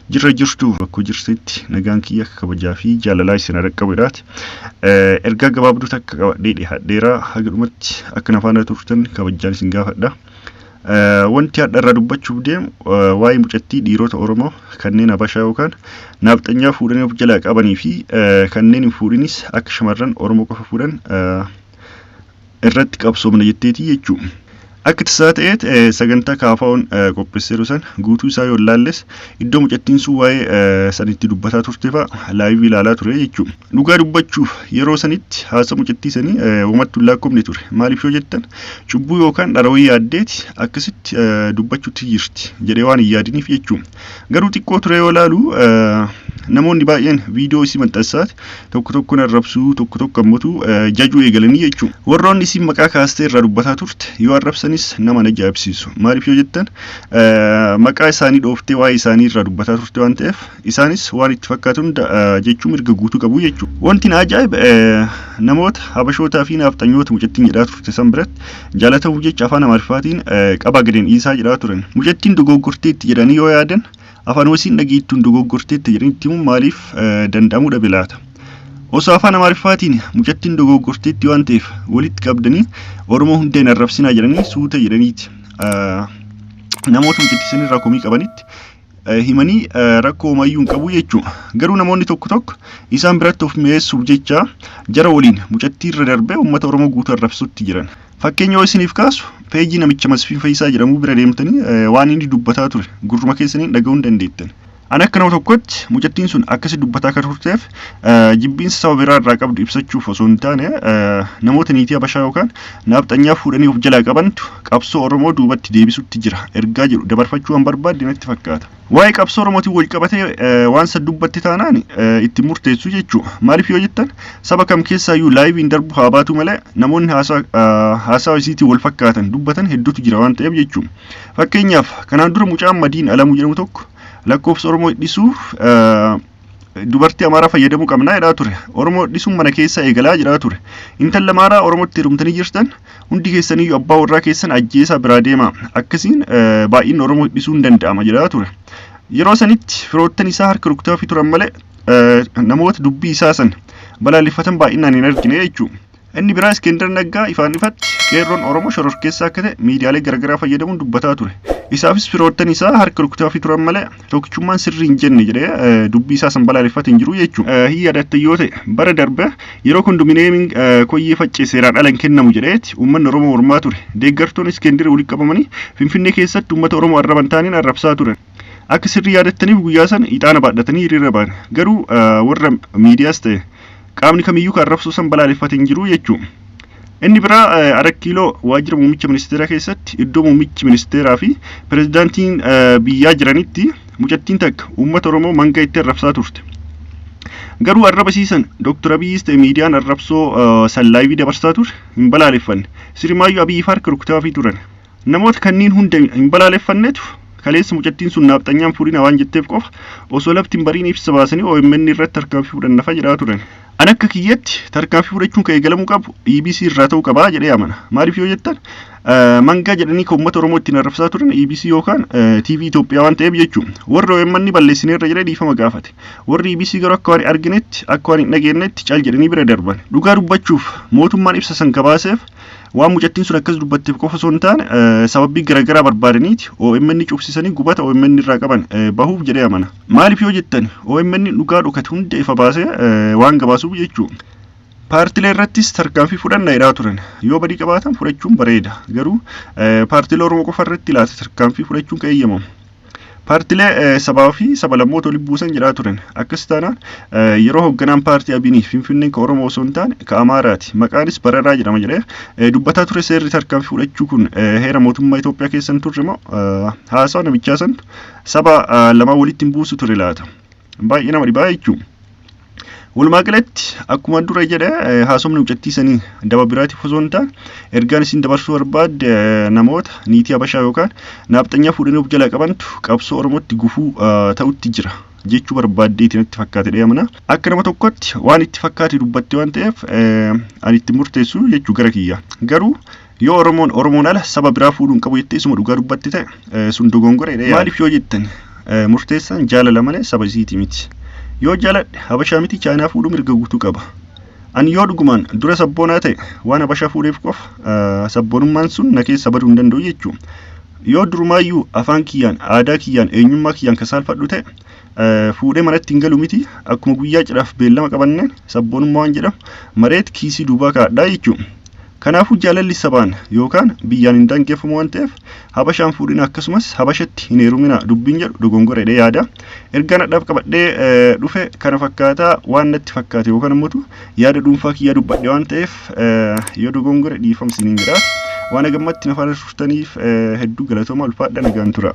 Jirra jirtu bakka jirtutti nagaan kiyya kabajaa fi jaalalaa isin dhaqqabuudhaati. Ergaa gabaabduu takka qabadhee dhiyaadheera haga dhumatti akka na faana turtan kabajaan isin gaafadha. Wanti hadha irraa dubbachuuf deemu waa'ee mucattii dhiirota Oromoo kanneen Habashaa yookaan naafxanyaa fuudhanii of jalaa qabanii fi kanneen hin fuudhinis akka shamarran Oromoo qofa fuudhan irratti qabsoomna jetteetii jechuudha. Akka tasaa ta'eet sagantaa KFO'n qopheesseeru san guutuu isaa yoo ilaalles iddoo mucattiin sun waa'ee san itti dubbataa turte fa'a live ilaalaa ture jechuudha. Dhugaa dubbachuuf yeroo sanitti haasa mucattii sanii homattuu hin lakkoofne ture. Maaliif yoo jettan cubbuu yookaan dharawii yaaddeeti akkasitti dubbachuutti jirti jedhee waan hin yaadiniif jechuudha. Garuu xiqqoo ture yoo ilaalu namoonni baay'een viidiyoo isii maxxansaati tokko tokkoon arrabsuu tokko tokko ammoo jajuu eegalanii jechuudha. Warroonni isiin maqaa kaastee irraa dubbataa turte yoo arrabsanis nama hin ajaa'ibsiisu. Maaliif yoo jettan maqaa isaanii dhooftee waa'ee isaanii irraa dubbataa turte waan ta'eef isaanis waan itti fakkaatu hunda jechuu mirga guutuu qabu jechuudha. Wanti na ajaa'ibe namoota habashootaa fi naafxanyoota mucattiin jedhaa turte san biratti jaalatamuuf jecha afaan Amaariffaatiin qabaa gadeen dhiisaa jedhaa turan. Mucattiin dogoggorteetti jedhanii yoo yaadan afaan wasiin dhageettuun dogoggorteetti jedhanii itti himuun maaliif danda'amuu dhabe laata? Osoo afaan Amaariffaatiin mucattiin dogoggorteetti waan ta'eef walitti qabdanii Oromoo hunda hin arrabsinaa jedhanii suuta jedhaniiti. Namoota mucattii sanirraa komii qabanitti himanii rakkoo homayyuu hin qabu jechuudha. Garuu namoonni tokko tokko isaan biratti of mi'eessuuf jecha jara waliin mucattii irra darbee uummata Oromoo guutuu arrabsutti jiran. Fakkeenya yoo isiniif kaasu peejii namicha Masfiin Fayyisaa jedhamu bira deemtanii waan inni dubbataa ture gurruma keessaniin dhaga'uu hin dandeettan. Ani akka nama tokkotti mucattiin sun akkasi dubbataa kan turteef jibbiinsa saba biraa irraa qabdu ibsachuuf osoo hin taane namoota niitii Habashaa yookaan naafxanyaa fuudhanii of jalaa qabantu qabsoo Oromoo duubatti deebisutti jira ergaa jedhu dabarfachuu waan barbaadde natti fakkaata. Waa'ee qabsoo Oromootiin wal qabatee waan san dubbatte taanaan itti murteessu jechuudha. Maaliif yoo jettan saba kam keessaayyuu liveiin darbu haa baatu malee namoonni haasaa isiitiin wal fakkaatan dubbatan hedduutu jira waan ta'eef jechuudha. Fakkeenyaaf kanaan dura mucaan Madiin Alamuu jedhamu tokko lakkoofsa Oromoo hidhisuuf dubartii Amaaraa fayyadamuu qabnaa jedhaa ture. Oromoo hidhisuun mana keessa eegalaa jedhaa ture. Intalli Amaaraa Oromootti heerumtanii jirtan hundi keessaniyyuu abbaa warraa keessan ajjeesaa biraa deema. Akkasiin baay'inni Oromoo hidhisuu hin danda'ama jedhaa ture. Yeroo sanitti firoottan isaa harka rukutaafii turan malee namoota dubbii isaa san balaaleffatan baay'inaan hin argine jechuudha. Inni biraa Iskender Naggaa ifaan ifatti qeerroon Oromoo shororkeessaa akka ta'e miidiyaalee garaagaraa fayyadamuun dubbataa ture. Isaafis firoottan isaa harka rukutaafii turan malee tokkichummaan sirrii hin jenne jedhee dubbii isaa san balaaleffate hin jiru jechuudha. Hin yaadatta yoo ta'e bara darbe yeroo kondominiyeemiin koyyee faccee seeraan ala hin kennamu jedheeti uummanni Oromoo mormaa ture. Deeggartoonni Iskender walitti qabamanii Finfinnee keessatti uummata Oromoo arraban taaniin arrabsaa turan. Akka sirrii yaadattaniif guyyaa sana ixaana baadhatanii hiriira ba'an. Garuu warra miidiyaas ta'e qaamni kamiyyuu kan arrabsoo san balaaleffate hin jiru jechuudha. Inni biraa Arat Kiiloo waajjira muummicha ministeeraa keessatti iddoo muummichi ministeeraa fi pirezidaantiin biyyaa jiranitti mucattiin takka uummata Oromoo manga itti arrabsaa turte. Garuu arraba siisan Dr. Abiyyis ta'e miidiyaan arrabsoo san live dabarsaa ture hin balaaleffanne. Sirimaayyuu Abiyyiif harka rukutaafii turan. Namoota kanneen hunda hin balaaleffannetu kaleessa mucattiin sun naafxanyaan fuudhina waan jetteef qofa osoo lafti hin bariin ibsa baasanii OMN irratti tarkaanfii fudhannafa jedhaa turan. An akka kiyyatti tarkaanfii fudhachuun kan eegalamuu qabu EBC irraa ta'uu qabaa jedhee amana. Maaliif yoo jettan mangaa jedhanii kan uummata Oromoo ittiin arrabsaa turan EBC yookaan TV Itoophiyaa waan ta'eef jechuudha. Warri OMN balleessineerra jedhee dhiifama gaafate. Warri EBC garuu akka waan hin arginetti akka waan hin dhageenyetti cal jedhanii bira darban. Dhugaa dubbachuuf mootummaan ibsa san gabaaseef waan mucattiin sun akkas dubbatteef qofa osoo hin taane sababii garaagaraa barbaadaniiti OMN cufsisanii gubata OMN irraa qaban bahuuf jedhee amana. Maaliif yoo jettan OMN dhugaa dhokate hunda ifa baasee waan gabaasuuf jechuudha. Paartilee irrattis tarkaanfii fudhanna jedhaa turan. Yoo badii qabaatan fudhachuun bareeda. Garuu paartilee Oromoo qofa irratti laata tarkaanfii fudhachuun kan eeyyamamu. Paartilee sabaa fi saba-lammoota walitti buusan jedhaa turan. Akkas taanaan yeroo hoogganaan paartii Abinii Finfinneen ka Oromoo osoo hin taane ka Amaaraati. Maqaanis Bararaa jedhama jedhee dubbataa ture seerri tarkaanfii fudhachuu kun heera mootummaa Itoophiyaa keessa hin turre moo haasawa namichaa santu saba lamaan walitti hin buusu ture laata? Baay'ee nama dhibaa jechuudha. Walumaa galatti akkuma dura jedhe haasofni mucattii sanii daba biraatiif osoo hin taane ergaan isin dabarsuu barbaadde namoota niitii Habashaa yookaan naafxanyaa fuudhanii of jalaa qabantu qabsoo Oromootti gufuu ta'utti jira jechuu barbaaddeeti natti fakkaate dheeyamana. Akka nama tokkotti waan itti fakkaate dubbatte waan ta'eef ani itti murteessu jechuu gara kiyya. Garuu yoo Oromoon Oromoon ala saba biraa fuudhuu hin qabu jettee isuma dhugaa dubbatte ta'e sun dogongora jedhee. Maaliif yoo jettan Murteessaan jaalala malee saba isiitii miti. Yoo jaaladhe Habashaa miti Chaayinaa fuudhuu mirga guutuu qaba. Ani yoo dhugumaan dura sabboonaa ta'e waan Habashaa fuudheef qofa sabboonummaan sun na keessa baduu hin danda'u jechuudha. Yoo durumaayyuu afaan kiyyaan, aadaa kiyyaan, eenyummaa kiyyaan ka saalfadhu ta'e fuudhee manatti hin galu miti akkuma guyyaa cidhaaf beellama qabanneen sabboonummaa waan jedhamu mareet kiisii duubaa kaa'adhaa jechuudha. Kanaafuu jaalalli sabaan yookaan biyyaan hin daangeffamu waan ta'eef Habashaan fuudhina akkasumas Habashatti hin heerumina dubbiin jedhu dogongora jedhee yaada. Ergaan hadhaaf qabadhee dhufe kana fakkaataa waan natti fakkaate yookaan immoo yaada dhuunfaa kiyyaa dubbadhe waan ta'eef yoo dogongore dhiifama isiniin jedha. Waan hagammatti na faana turtaniif hedduu galatooma ulfaadha nagaan tura.